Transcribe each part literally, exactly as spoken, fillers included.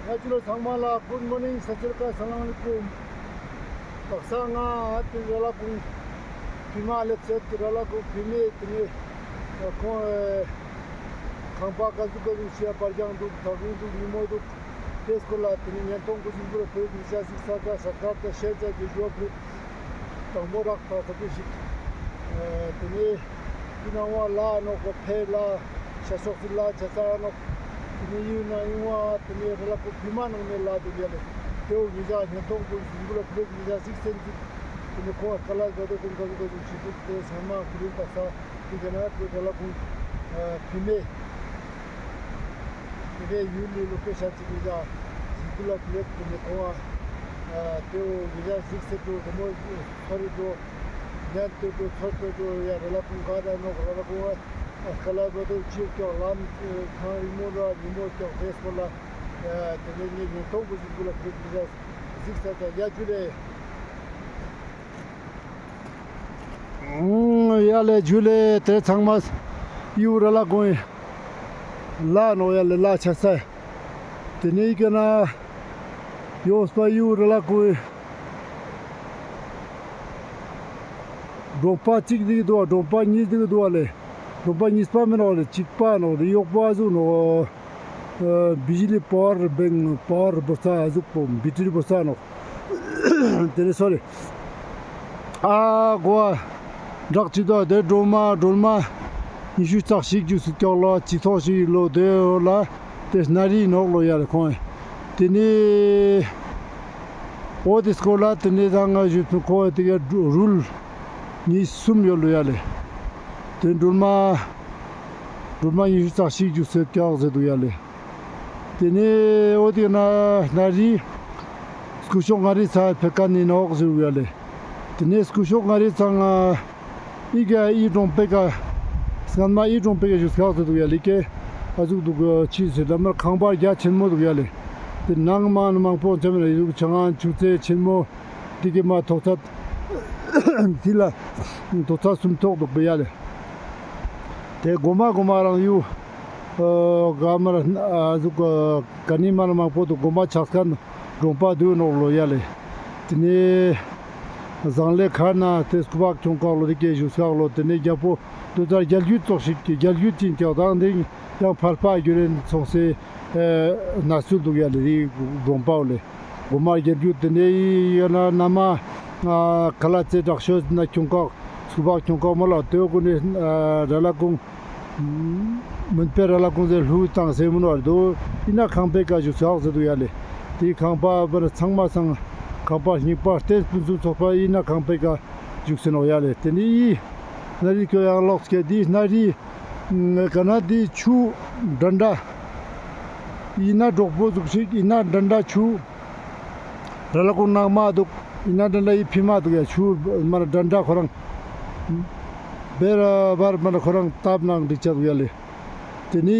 ཡ་ཇུ་ལེ་ཚང་མ་ལ། Good morning, སཏ་སི་རི་ཨ་ཀཱལ། ཨ་སི་ལམ་ཨ་ལེ་ཀུམ། དག་ས་ང་ཏེ་ར་ལ་ཀུང་ཕི་མ་ལེབ་སེ་ཏེ་ར་ལ་ཀུང་ཕི་མེ་ཏེ་ནེ་ཁོང་ཁང་པ་ཀ་ཟུག་ཀ་ཟུག་ཤེས་པར་ཀྱང་འདུག། ཐག་རིང་འདུག། ཉི་མོ་འདུག། ཏེ་སྐོར་ལ་ཏེ་ནེ་ཉན་ཐོང་པོ་ཞིག་པོ་ལ་ཕེབས་ཏེ་ཞག་ཞིག་ས་ས་ས་ས་ས་ཤེར་ཅ་ཏེ་ཞུ་བ་ཕུལ། དང་པོ་རག་ཐག་ཐག་པོ་ཞིག། ཨ་ཏེ་ནེ་ཏེ་ནང་བ་ལ་ནོག་གོ་ཕེ་ལ་ཤ་ཤོག་སི་ལ་ཆ་ས་ནོག། ཏེ་ནེ་ཡུལ་ན་ཡུལ་བ་ཏེ་ནེ་ར་ལ་ཀུང་ཕི་མ་ནང་མེ་ལ་དུག་ཡ་ལེ། ཏེའོ་ཉེ་ཞ་ཉན་ཐོང་པོ་ཞིག་པོ་ལ་ཕེབས་ཉེ་ཞ་ཞིག་སེན་ཅིག། ཏེ་ནེ་ཁོང་ཨ་ཀ་ལ་ག་དོ་ཀུང་ག་དོ་ཀུང་ཞིག་དུག། ཏེ་ཚང་མ་ཀུ་རིན་ཏག་ས། ཏེ་ག་ན་ཏེ་ར་ལ་ཀུང་ཨ་ཕི་མེ། ཏེ་ནེ་ཡུལ་ལི་ལོ་ཀེ་ཤན་ཅིག་ཉེ་ཞ་ཞིག་པོ་ལ་ཕེབས། ཏེ་ནེ་ཁོང་ཨ་ཏེའོ་ཉེ་ཞ་ཞིག་སེ་ཏུ་རི་མོ་ཚོར་རི་ཏུ་ཉན་ཏུ་ཏུ་ཚོར་ཏུ་ཏུ་ཡ་ར་ལ་ཀུང་ག་ར་ནོག། ར་ལ་ཀུང་ཨ་ཀ་ལ་བ་དུ་ཅིག་ཀྱོག་ལམ་ཁང་རི་མོ་ལ་ཉི་མོ་ཀྱོག་ཏེ་སྐོར་ལ་ཡ་ཏེ་ནེ་ངེ་ཉན་ཐོང་པོ་ཞིག་པོ་ལ་ཕེབས་ཉེ་ཞ་ཞིག་སེ་ཏུ་ཡ་ཇུ་ལེ། ཡ་ལེ་ཇུ་ལེ། ཏེ་ཚང་མ་ཡུལ་ར་ལ་ཀུང་ལ་ནོག་ཡ་ལེ། ལ་ཆ་ས། ཏེ་ནེ་ཨི་ཀ་ན་ཡོངས་པ་ཡུལ་ར་ལ་ཀུང་གྲོང་པ་ཅིག་ཏེ་དུག་པ། གྲོང་པ་ཉིས་ཏེ་དུག་པ་ལེ། གྲོང་པ་ཉིས་པ་མེ་ནོག་ལེ། ཅིག་པ་ནོག་ལེ། ཡོག་པ་ཟུག་ནོག། ཨ་བི་ཇི་ལི་པ་ཝར་བེང་པ་ཝར་བོ་ས་ཟུག་པོ་བེ་ཊི་རི་བོ་ས་ནོག། ཏེ་ནེ་སོ་རེ། ཨ་གོ་བ་བྲག་ཅིག་དོ། ཏེ་སྒྲོལ་མ་སྒྲོལ་མ་ཉི་ཤུ་རྩ་གཅིག་ཞུ་སུ་ཀྱོག་ལོ་ཅི་ཐོག་ཞིག་ལོ་ཏེ་ལ་ཏེ་སྣ་རི་ནོག་ལོ་ཡ་ལེ་ཁོང་། ཏེ་ནེ་འོ་ཏེ་སྐོར་ལ་ཏེ་ནེ་ད་ང་ཞུ་ཚུལ་ཁོང་ཏེ་ག་རུལ་ཉིས་སུམ་ཡོད་ལོ་ཡ་ལེ། ཏེ་སྒྲོལ་མ་སྒྲོལ་མ་ཉི་ཤུ་རྩ་གཅིག་ཞུ་སུ་ཀྱོག་ཟེར་དུག་ཡ་ལེ། ཏེ་ནེ་འོ་ཏེ་ན་སྣ་རི་སྐུ་ཤོག་མངའ་རིས་ཚང་ཕེ་ཀ་ནི་ནོག་ཟེར་དུག་ཡ་ལེ། ཏེ་ནེ་སྐུ་ཤོག་མངའ་རིས་ཚང་ཨི་ག་ཨི་གྲོང་པེ་ཀ་སྔན་མ་ཨི་གྲོང་པེ་ཀ་ཞུ་སྐྱག་ཟེར་དུག་ཡ་ལེ། ཀེ་ཨ་ཟུག་དུག་ཆི་ཟེར་ད་མར་ཁང་པ་རྒྱ་ཆེན་མོ་དུག་ཡ་ལེ། ཏེ་ནང་མ་ནི་མང་པོ་ཆ་མེད་ན་ཡུག་ཆང་ཆུ་ཚེ་ཆེན་མོ་ཏེ་གེ་མ་ཐོག་ཚད་ཏེ་ལ་ཐོག་ཚད་སུམ་ཐོག་དུག་པེ་ཡ་ལེ། ཏེ་གོ་མ་གོ་མ་རང་ཡུ་ཨ་ག་མར་ཨ་ཟུག་ག་ནི་མ་ནི་མང་པོ་དུག། གོ་མ་ཆགས་ཁན་གྲོང་པ་དུག་ནོག་ལོ་ཡ་ལེ། ཏེ་ནེ་ཟངས་ལེ་ཁར་ན་ཏེ་སྐུ་པག་ཁྱོང་ཀག་ལོ། ཏེ་ཀེ་ཞུ་སྐག་ལོ། ཏེ་ནེ་རྒྱལ་པོ་དུ་ཙར་རྒྱལ་རྒྱུད་ཙོགས་ཤིག་གི་རྒྱལ་རྒྱུད་ཅིག་ཀྱག་དང་ཏེ་ཡང་ཕལ་པ་གྱུར་རེན་ཚོགས་སེ་ཨེ་ན་སུ་དུག་ཡ་ལེ། རི་གྲོང་པའོ་ལེ། གོ་མ་རྒྱལ་རྒྱུད་ཏེ་ནེ་ཡ་ན་ན་མ་ཨ་ཁ་ལ་ཙེ་དྲག་ཤོས་ན་ཁྱོང་ཀག་སྐུ་པག་ཁྱོང་ཀག་མོ་ལ་ཏེ་གུན་ནི་ཨ་ར་ལ་ཀུང་མུན་པའི་ར་ལ་ཀུང་ཟེར་ལྷུ་བཏང་སེ་མུན་བར་དུ་ཨི་ན་ཁང་པའི་ཀ་ཞུ་སག་ཟེར་དུག་ཡ་ལེ། ཏེ་ཁང་པ་བར་ཚང་མ་སང་ཁང་པ་རྙིང་པ་རྟེན་སྤུན་གསུམ་ཚོགས་པ་ཨི་ན་ཁང་པའི་ཀ་ཞུགས་སེ་ནོག་ཡ་ལེ། ཏེ་ནེ་ཨི་སྣ་རི་ཀོ་ཡང་ལོགས་ཀྱི་ཏེ་སྣ་རི་ག་ན་ཏེ་ཆུ་འདྲ་འདྲ་ཨི་ན་གྲོག་པོ་ཟུག་ཤིག་ཨི་ན་འདྲ་འདྲ་ཆུ་ར་ལ་ཀུང་ནང་མ་དུག། ཨི་ན་འདྲ་འདྲ་ཨི་ཕི་མ་དུག་ཡ། ཆུ་མ་འདྲ་འདྲ་ཁོ་རང་བེ་ར་བར་མ་འདྲ་ཁོ་རང་ཏབ་ནང་འགྲིག་ཆ་དུག་ཡ་ལེ། ཏེ་ནེ་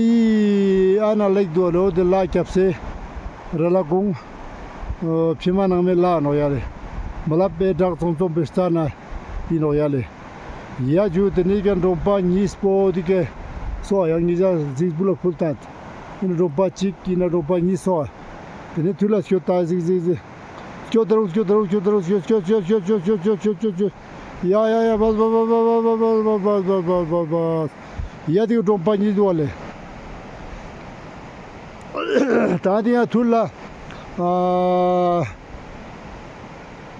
ཨ་ན་ལེགས་དུག་ལེ། འོ་ཏེ་ལ་རྒྱབ་སེ་ར་ལ་ཀུང་ཨ་ཕི་མ་ནང་མེ་ལ་ནོག་ཡ་ལེ། མ་ལ་པེ་བྲག་ཙོང་ཙོང་པེ་རྩ་ན་ཨིན་ནོག་ཡ་ལེ། ཡ་ཇུ་ཏེ་ནེ་ཀ་གྲོང་པ་ཉིས་པོ་ཏེ་ཀེ་སོ་ཡང་ཉེ་ཞ་ཟིག་པུ་ལ་ཕུལ་ཏང་ཨིན་ན་གྲོང་པ་ཅིག་ཨིན་ན་གྲོང་པ་ཉིས་སོ། ཏེ་ནེ་ཐུ་ལ་སྐྱོད་ད་ཟིག་ཟིག་ཟིག། སྐྱོད་ད་རུག་སྐྱོད་ད་རུག་སྐྱོད་ད་རུག་སྐྱོད་སྐྱོད། ཡ་ཡ་ཡ་བས་བས་བས། ཡ་ཏེ་གྲོང་པ་ཉིས་དུག་ལེ། ད་ཏེ་ཡང་ཐུར་ལ་ཨ་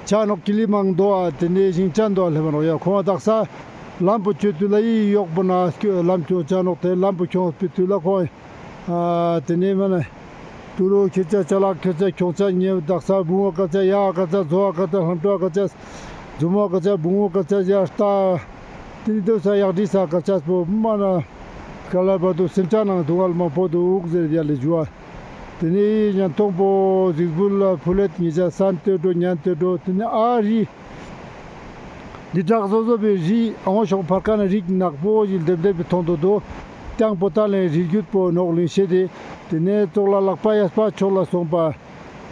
ཆ་ནོག་ཀི་ལི་མང་དོ་ཨ། ཏེ་ནེ་ཞིང་ཆ་དོ་ཨ་ལེ་མ་ནོག་ཡ། ཁོང་དག་ས་ལམ་པོ་ཆོད་དུས་ལ་ཨི་ཡོག་པོ་ན་ལམ་ཁྱོང་ཆ་ནོག། ཏེ་ལམ་པོ་ཁྱོང་པའི་དུས་ལ་ཁོང་ཨ་ཏེ་ནེ་མ་ན་ཏུ་རུ་ཁྱོད་ཅག་ཅ་ལག་ཁྱོད་ཅག་ཁྱོང་ཅག་ཉེ་དག་ས་བུང་བ་ཀ་ཅག་ཡ་ཀ་ཅག་ཛོ་བ་ཀ་ཅག་ལྷམ་ཏོ་ཀ་ཅག་ཛུ་མོ་ཀ་ཅག་བུང་བ་ཀ་ཅག་ཡ་ལྟ། ཏེ་ནེ་ཏེ་ས་ཡག་དྲི་ས་ཀ་ཅག་པོ་མ་ན་ཀ་ལ་བར་དུ་སེམས་ཅག་ནང་དུག་ལ་མང་པོ་དུག་ཟེར་ཡ་ལེ་ཞུ་བ། ཏེ་ནེ་ཉན་ཐོང་པོ་ཟིག་བུ་ལ་ཕུལ་ལེད་ཉེ་ཞ་སན་ཏེ་འགྲོ་ཉན་ཏེ་འགྲོ། ཏེ་ནེ་ཨ་རི་འདི་དྲག་བཟོ་བཟོ་བའི་རི་ཨང་ཤོག་ཕར་ཀ་ན་རིགས་ནག་པོ་ཞིག་ལྡེབ་ལྡེབ་ཀྱི་ཐོང་དོ་དོ། ཏེ་ཡང་པོ་ཏ་ལེན་རི་རྒྱུད་པོ་ནོག་ལིང་ཤེད་དེ། ཏེ་ནེ་ཙོག་ལ་ལག་པ་གཡས་པ་ཕྱོགས་ལ་སོང་པ།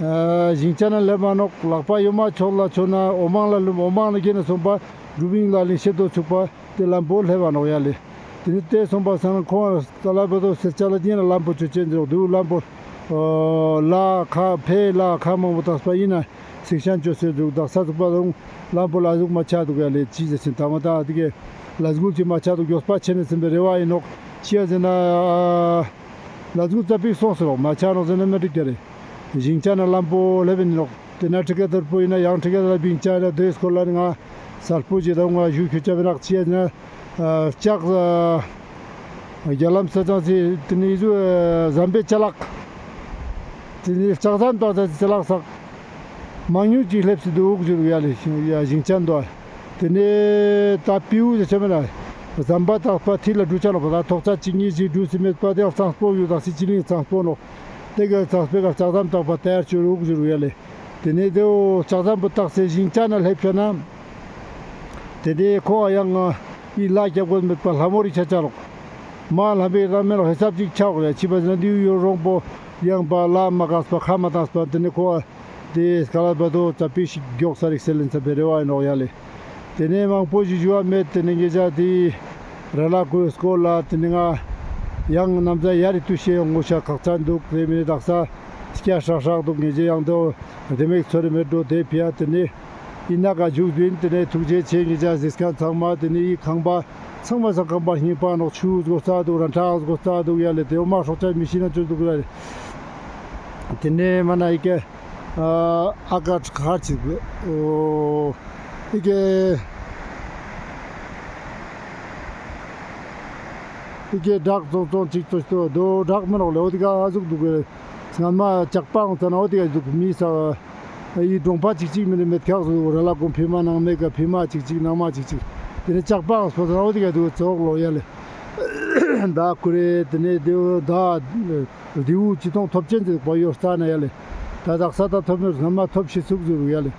ཨ་ཞིང་ཆ་ན་ལེབ་མ་ནོག། ལག་པ་གཡོན་མ་ཕྱོགས་ལ་ཆོད་ན་འོ་མང་ལ་ལུམ། འོ་མང་ལ་གྱེན་ན་སོང་པ་གྲུབ་ཡིན་ལ་ལིང་ཤེད་དོ་ཚུགས་པ་ཏེ་ལམ་པོ་ལེབ་བ་ནོག་ཡ་ལེ། ཏེ་ནེ་ཏེ་སོང་པ་སང་ཁོང་ལ་ལ་བ་དོ་སེར་ཆ་ལ་གྱེན་ན་ལམ་པོ་ཆོད་ཅན་ཟེར་དུག། ལམ་པོ་ ཨོ་ལ་ཁ་ཕེ་ལ་ཁ་མང་པོ་ཏགས་པ་ཨིན་ན་སིག་ཤན་ཅོས་སེ་དུག། དག་ས་ཚུག་པ་རུང་ལམ་པོ་ལ་ཟུག་མ་ཆ་དུག་ཡ་ལེ། ཅི་ཟེར་ཅེན་ཏ་མ་ཏ་ཏེ་གེ་ལ་ཟུག་ཅིག་མ་ཆ་དུག། གྱོགས་པ་ཆེ་ནེ་སེམས་པའི་རེ་བ་ཨིན་ནོག། ཅི་ཡ་ཟེར་ན་ལ་ཟུག་ཙ་པིག་སོང་སེ་རོག་མ་ཆ་ནོག་ཟེར་ན་མི་འགྲིག་ག་རེ། ཞིང་ཆ་ན་ལམ་པོ་ལེབ་ཨིན་ནོག། ཏེ་ན་ཁྲི་ཀ་ཏར་པོ་ཨིན་ན་ཡང་ཁྲི་ཀ་ཏར་བིང་ཆ་ན་ཏེ་སྐོར་ལ་ནི་ང་སལ་པོ་ཅིག་རང་ང་ཞུ་ཁྱོད་ཅ་བེ་ནག་ཅི་ཡ་ཟེར་ན་ལྕགས་རྒྱ་ལམ་ས་ཚང་སི་ཏེ་ནེ་ཨི་ཟུག་ཟམ་པའི་ཅ་ལག་ཏེ་ནེ་ལྕགས་ཟམ་ཏགས་ས་ཅ་ལག་སག་མང་ཉུང་ཅིག་ལེབ་སེ་དུག་ཟེར་ཡ་ལེ། ཞིང་ཆ་དོ། ཏེ་ནེ་ཏ་པིའུ་ཟེར་ཆ་མེད་ན་ཟམ་པ་ཏགས་པ་ཐིལ་ལ་དྲུ་ཆ་ནོག་པ། ཏ་ཐོག་ཚད་ཅིག་ཉིས་ཅིག་དྲུ་སེ་མེད་པ་ཏེ་ཡང་ཚང་སྤོ་ཡོད། ཏ་སི་ཅི་ལིང་ཚང་སྤོ་ནོག། ཏེ་ག་ཚང་སྤེ་ག་ལྕགས་ཟམ་ཏགས་པ་ཏ་ཡར་ཆོ་རུག་ཟེར་ཡ་ལེ། ཏེ་ནེ་ཏེ་བོ་ལྕགས་ཟམ་པོ་ཏགས་སེ་ཞིང་ཆ་ན་ལེབ་ཤ་ན། ཏེ་ནེ་ཁོ་ཡང་ཨི་ལ་རྒྱབ་གོ་མེད་པ་ལྷ་མོ་རི་ཆ་ཆ་རོག། མ་ལྷ་མོ་རི་རང་མེད་རོག་ཧེ་སབ་ཅིག་ཆ་འོག་ལེ། ཅི་བ་ཟེར་ན་ཏེ་ཡོ་རོང་པོ་ཡང་པ་ལ་མ་གགས་པ་ཁ་མ་ཏགས་པ་ཏེ་ནེ་ཁོ་ཏེ་སྐ་ལ་བ་དོ་ཙ་པིག་ཞིག་གྱོགས་ས་རིག་སེ་ལེན་ས་བེ་རེ་བ་ཨིན་ནོག་ཡ་ལེ། ཏེ་ནེ་མང་པོ་ཞིག་ཞུ་བ་མེད། ཏེ་ནེ་ངེ་ཅག་ཏེ་ར་ལ་ཀུའི་སྐོར་ལ་ཏེ་ནེ་ང་ཡང་ནམ་ཟ་ཡ་རི་ཏུ་ཤེས་ཡོང་ངོ་ཤ་ཁག་ཚན་དུག། ཏེ་མི་ནི་དག་ས་སྐྱ་ཧྲག་ཧྲག་དུག། ངེ་ཅག་ཡང་དོ་རྡེ་མིག་ཚོ་རེ་མེད་འགྲོ་ཏེ་ཕི་ཡ། ཏེ་ནེ་ཨི་ན་ག་ཇུག་དུན། ཏེ་ནེ་ཐུགས་རྗེ་ཆེ། ངེ་ཅག་གཟིགས་མཁན་ཚང་མ་ཏེ་ནེ་ཨི་ཁང་པ་ཚང་མ་ས་ཁང་པ་རྙིང་པ་ནོག། ཆུ་སྒོ་རྩ་དུག། ར་ཁྲག་སྒོ་རྩ་དུག་ཡ་ལེ། ཏེ་འོ་མ་སྲོག་ཆགས་མི་ཤི་ན་ཅོ་དུག་ཡ་ལེ། ཏེ་ནེ་མ་ན་ཨི་ཀེ་ཨ་ཨ་ཀ་ཁར་ཅིག་འོ་ཨི་ཀེ་ཨི་ཀེ་བྲག་ཙོང་ཙོང་ཅིག་ཙོ་ཤི་དོ་བྲག་མི་ནོག་ལེ། འོ་ཏེ་ག་ཨ་ཟུག་དུག་གི། སྔན་མ་ཇག་པ་འོང་ཙ་ན་འོ་ཏེ་ག་ཟུག་མི་ས་ཨི་གྲོང་པ་ཅིག་ཅིག་མི་ནི་མེད་ཁག་ཟུག་ར་ལ་ཀུང་ཕི་མ་ནང་མེད་ག་ཕི་མ་ཅིག་ཅིག་ནང་མ་ཅིག་ཅིག། ཏེ་ནེ་ཇག་པ་འོང་སོང་ཙ་ན་འོ་ཏེ་ག་ཟུག་ཙོག་ལོ་ཡ་ལེ། ད་ཀུ་རེ་ཏེ་ནེ་ཏེ་ད་རྡེའུ་ཅི་ཐོང་ཐོབ་ཅེན་ཅིག་པ་ཡོ་རྩ་ན་ཡ་ལེ། ད་དག་ས་ད་ཐོབ་མི་སྔན་མ་ཐོབ་ཤི་ཚུགས་ཟེར་ཡ་ལེ།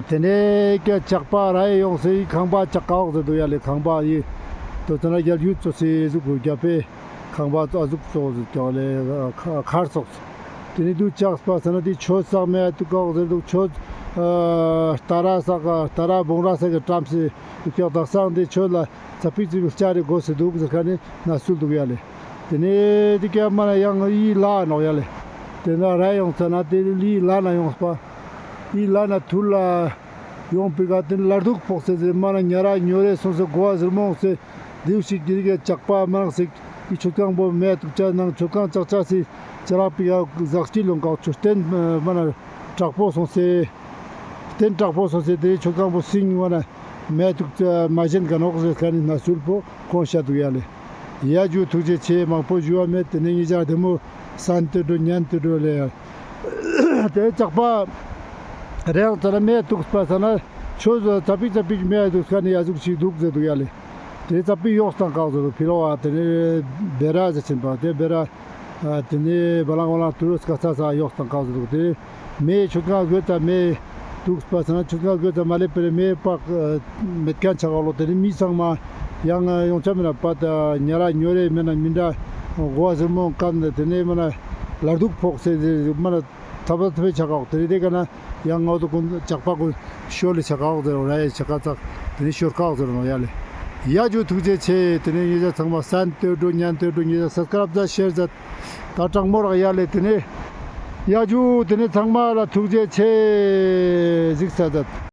ཏེ་ནེ་ཀ་ཇག་པ་ར་ཡེ་ཡོང་སེ་ཁང་པ་ཇག་ཀ་འོག་ཟེར་དུག་ཡ་ལེ། ཁང་པ་ཡེ་དོ་ཙ་ན་རྒྱལ་ཡུད་ཙོ་སེ་ཟུག་རྒྱ་པེ་ཁང་པ་ཙོ་ཟུག་ཙོག་ཟེར་ཀྱང་ལེ་ཁར་སོགས། ཏེ་ནེ་དུ་ཇག་པ་ས་ན་ཏེ་ཆོས་ཟག་མེད་དུག་ཀ་འོག་ཟེར་དུག། ཆོས་ཨ་སྟ་ར་ས་ག་སྟ་ར་བོང་ར་ས་གི་བཀྲམ་སེ་དུག་ཀྱང་དག་ས་འདི་ཆོས་ལ་ཙ་པིག་ཙི་པིག་ལྕགས་རི་དགོས་སེ་དུག་ཟེར་ཁན་ནི་ན་སུལ་དུག་ཡ་ལེ། ཏེ་ནེ་ཏེ་ཀ་མ་ན་ཡང་ཨི་ལ་ནོག་ཡ་ལེ། ཏེ་ན་ར་ཡོང་ཙ་ན་ཏེ་ལི་ལ་ན་ཡོང་སྤ་ཨི་ལ་ན་ཐུར་ལ་ཡོང་པི་ཀ་ཏེ་ལ་རྡུག་ཕོག་སེ་ཟེར་མ་ན་ཉ་ར་ཉོ་རེ་སོང་སེ་གོ་བ་ཟེར་མོང་སེ་དེའུ་ཞིག་གི་རིགས་ཇག་པ་མ་ནང་སེ་ཨི་ཆོས་ཁང་པོ་མེད་དུག་ཅ་ནང་ཆོས་ཁང་ཅག་ཅག་སེ་ཅ་རག་པི་ཀ་ཟག་སྐྱིད་ལོང་ཀ་ཆོས་རྟེན་མ་ན་དྲག་པོ་སོང་སེ། རྟེན་དྲག་པོ་སོང་སེ་ཏེ་ཆོས་ཁང་པོ་སིང་བ་ན་མེད་དུག་ཙ་མ་ཞན་ག་ནོག་ཟེར་ཁན་ནི་ན་སུལ་པོ་ཁོང་ཤ་དུག་ཡ་ལེ། ཡ་ཇུ་ཐུགས་རྗེ་ཆེ། མང་པོ་ཞུ་བ་མེད། ཏེ་ནེ་ཉེ་ཞ་བདེ་མོ་སན་ཏེ་འགྲོ་ཉན་ཏེ་འགྲོ་ལེ་ཡ། ཏེ་ཇག་པ་རེ་ཙ་ན་མེད་དུག་པ་ས་ན་ཆོས་ཙ་པིག་ཙ་པིག་མེད་དུག་ཁན་ནི་ཡ་ཟུག་ཅིག་དུག་ཟེར་དུག་ཡ་ལེ། ཏེ་ཙ་པིག་ཡོག་སྟངས་ཀག་ཟེར་དུག་ཕི་ལོག་ཨ། ཏེ་ནེ་བེ་ར་ཟེར་ཆེན་པ་ཏེ་བེ་ར། ཨ་ཏེ་ནེ་བ་ལང་བ་ལང་ཏུ་རུ་སྐ་ཚ་ས་ཡོག་སྟངས་ཀག་ཟེར་དུག་ཏེ། མེ་ཆོས་ཁང་དགོས་ཙ་མེ་དུག་པ་ས་ན་ཆོས་ཁང་དགོས་ཙ་མ་ལེབ་པེ་རེ་མེ་པག་མེད་ཁན་ཆ་ག་ལོ། ཏེ་ནེ་མི་ཚང་མ་ཡང་ཡོང་ཆ་མེད་ན་པ་ད་ཉ་ར་ཉོ་རེ་མེད་ན་མི་འདྲ་གོ་བ་ཟེར་མོ་ཀན་ཏེ་ནེ་མ་ན་ལ་རྡུག་ཕོག་སེ་མ་ན་ཐ་པ་ཐ་པེ་ཆ་ག་ཏེ་ནེ་ཏེ་ཀ་ན་ཡང་ང་དོ་ཀུན་ཇག་པ་ཀུན་ཤོར་ལེ་ཆ་ཀག་ཟེར་ར་ཡ་ཆ་ཀ་ཙག་ཏེ་ནེ་ཤོར་ཀག་ཟེར་ནོ་ཡ་ལེ། ཡ་ཇུ་ཐུགས་རྗེ་ཆེ། ཏེ་ནེ་ཉེ་ཞ་ཚང་མ་སན་ཏེ་འགྲོ་ཉན་ཏེ་འགྲོ། ཉེ་ཞ་སབ་སི་ཀ་རབ་ཛད་ཤེར་ཛད་ད་དྲང་མོ་རག་ཡ་ལེ། ཏེ་ནེ་ཡ་ཇུ་ཏེ་ནེ་ཚང་མ་ལ་ཐུགས་རྗེ་ཆེ་ཟིགས་ས་ཛད།